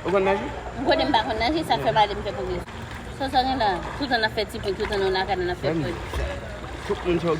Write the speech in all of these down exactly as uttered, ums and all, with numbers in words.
Ou konn naje? M konnen m pa konn naje, sa fè m ale m fè pwogrè. Sa, sa gen la, toutan n ap fè ti pwen, toutan nou lakay nou n ap fè pwen. Tout moun sa.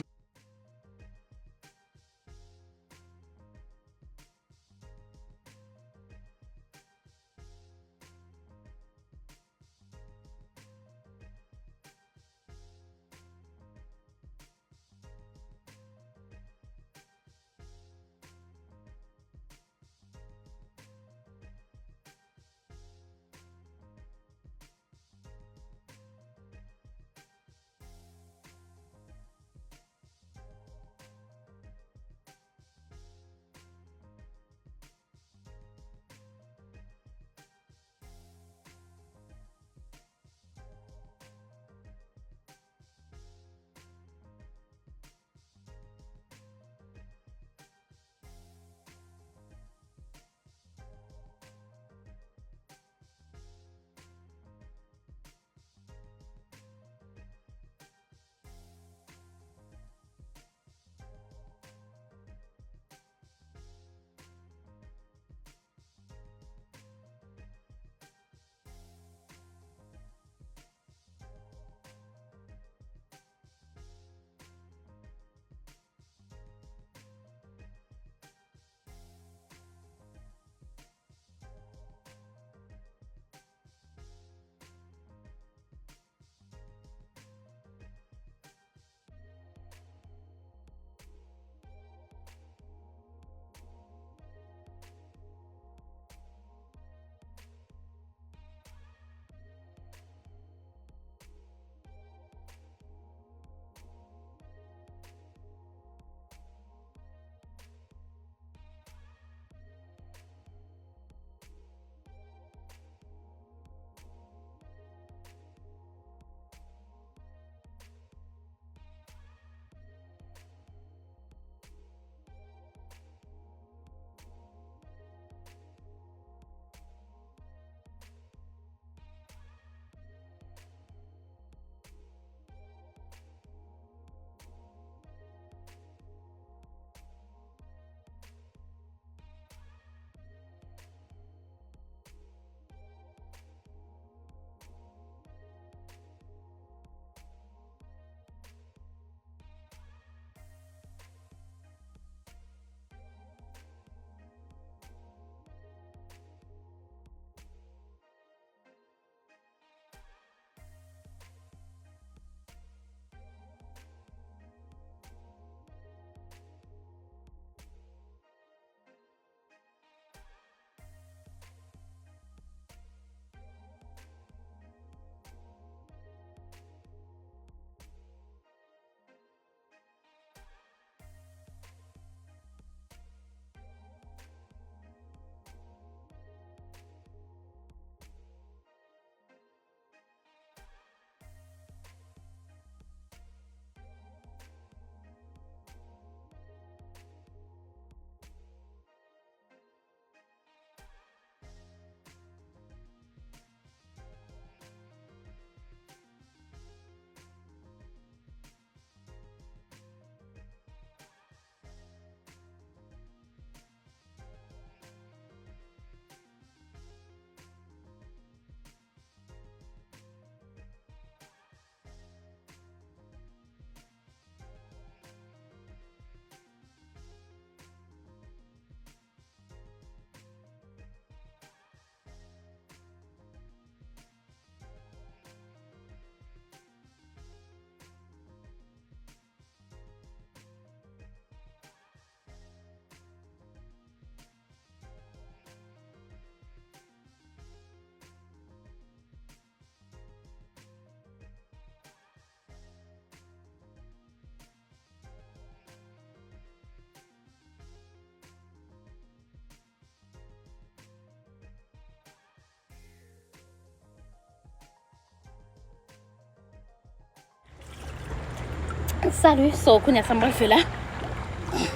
Salut, so kounye a sa m pral fè la.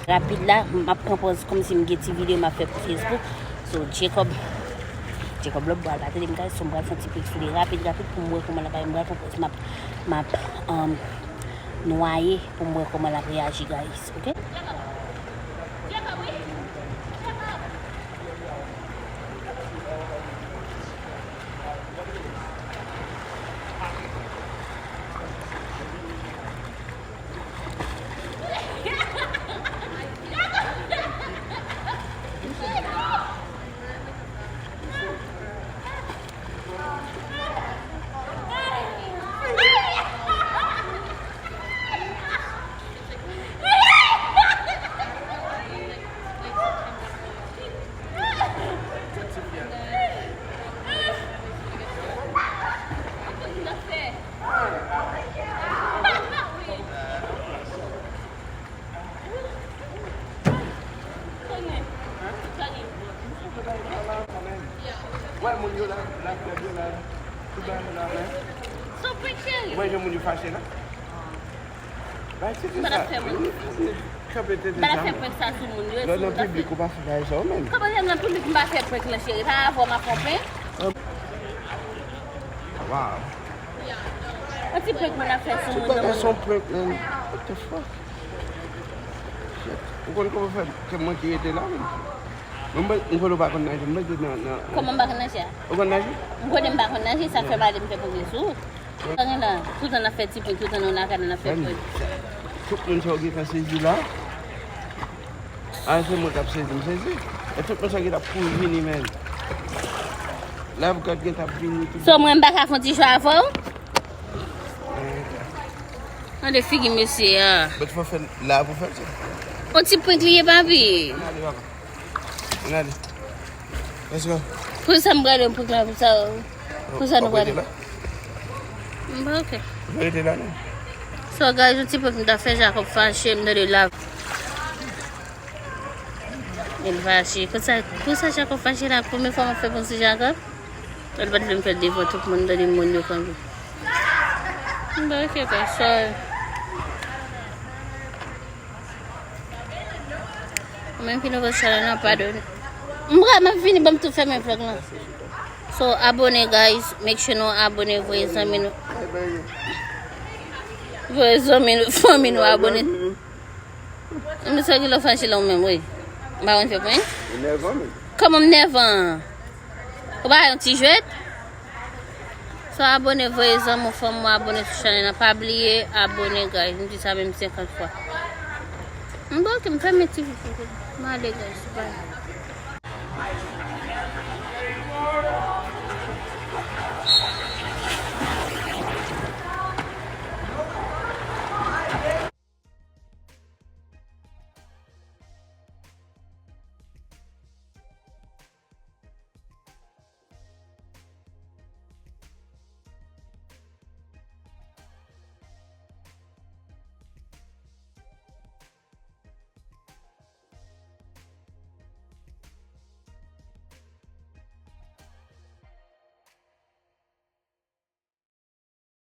Rapid la, m ap pran pòz kòmsi m gen ti videyo m ap fè pou Facebook. So, Jacob, Jacob lòt bò a l pa tande m, guys, so m pral fè yon ti pik sou li rapid, rapid pou m wè kòman l ap, m pral pran pòz, m ap, m ap, um, nwaye pou m wè kòman l ap reyaji, guys, ok? Jacob, wi. Jacob. Wè moun yo la, la, la, yo la. Tout bagay yo la, men. Son prank, cheri. Wè jan moun yo fache la. Bay tete sa. Kanpe tete sa. M pa t ap fè prank sa sou moun yo. Lè w nan piblik, ou pa fè bagay sa ou menm. Kòman lè m nan piblik, m pa fè prank lan, cheri? Pa avè w m ap fè prank. Wow. Yon ti prank moun ap fè sou moun nan. Se pa yon prank, man. What the fuck? Shit. Ou konn kòman fè ke mwen ki rete la, man? Mwen, mwen, mwen konnen ou pa konn naje, mwen te nan, nan. Kòman m pa konn naje a? Ou konn naje? M konnen m pa konn naje, sa fè m ale m fè prank sou ou. Sa gen la, toutan n ap fè ti prank, toutan nou lakay nou n ap fè prank. Tout moun sa yo gentan sezi la. A, se mwen k ap sezi, m sezi. E tout moun sa yo gentan ap kouri vini, men. Live God gentan ap vini, tout. So, mwen, m pa ka fè yon ti jwe avè w? Gade figi mesye a. But fò fè live ou fè l, se. Yon ti prank li ye, papi. Ann ale, papa. Ann ale. Let's go. Pou sa m prale, pou sa, pou sa, pou sa nou prale. Bon, ok. Ou rete la, non? So, guys, yon ti prank m ta fè, Jacob fache, m tande la. El fache. Pou sa, pou sa Jacob fache la, premye fwa m ap fè prank sou Jacob. El pa t vle m fè l devan tout moun, tande moun yo kanpe. Bon, ok, guys, sorry. Ou menm ki nouvo sou chanèl lan, padone. M prale, m ap vini, ban m tou fèmen vlog lan. So, abone, guys. Make sure nou abone, voye zanmi nou. Voye zanmi nou, fanmi nou abone. Men sa ki lè w fache la ou menm, wi. M pa konn fè prank. Ou nèvan menm. Kòman m nèvan? Ou pa yon ti jwèt? So abone, voye zanmi w, fanmi w abone sou chanèl lan. Pa bliye abone, guys. M di sa menm senkant fwa. M bon, ok, m fèmen ti vi. M ale, guys. Bye.